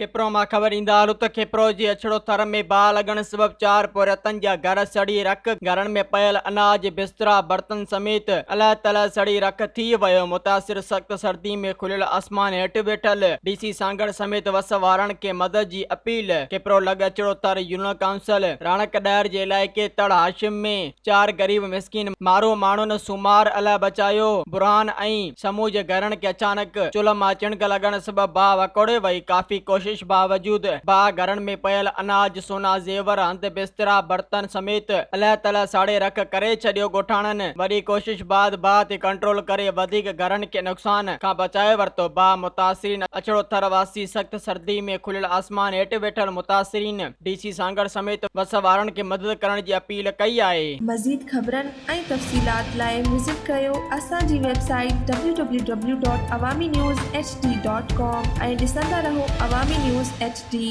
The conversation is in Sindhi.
کپرو مان خبر ايندا هلو ته کپرو جي اڇڙو ٿر ۾ باهه لڳڻ سبب چار پورهيتن جا گهر سڙي رک، گهرن ۾ پيل اناج، بسترا، برتن سميت الهه تلهه سڙي رک ٿي ويو، متاثر سخت سردي ۾ کليل آسمان هيٺ ويٺل ڊي سي سانگهڙ سميت وس وارن کي مدد جي اپيل. کپرو لڳ اڇڙو ٿر يونين ڪائونسل راڻڪ ڏهر جي علائقي تڙ هاشم ۾ چار غريب مسڪين مارو ماڻهن سومار الهه بچايو، برهان ۽ سمو جي گهرن کي اچانڪ چلهه مان چڻگ لڳڻ سبب باهه وڪوڙي وئي، ڪافي ڪوشش باوجود باهه گهرن ۾ پيل اناج، سونا زيور، هنڌ بسترا، برتن سميت الهه تلهه ساڙي رک ڪري ڇڏيو، ڳوٺاڻن وڏي ڪوشش بعد باهه تي ڪنٽرول ڪري وڌيڪ گهرن کي نقصان کان بچائي ورتو، باهه متاثرين اڇڙو ٿر واسي سخت سردي ۾ کليل آسمان هيٺ ويٺل متاثرين ڊي سي سانگهڙ سميت وس وارن کي مدد ڪرڻ جي اپيل ڪئي آهي. مزيد خبرن ۽ تفصيلات لاء وزٽ ڪريو اسان جي website W W W dot Awami news H D dot com ۽ ڏسندا رهو عوامي نيوز ايڇ ڊي.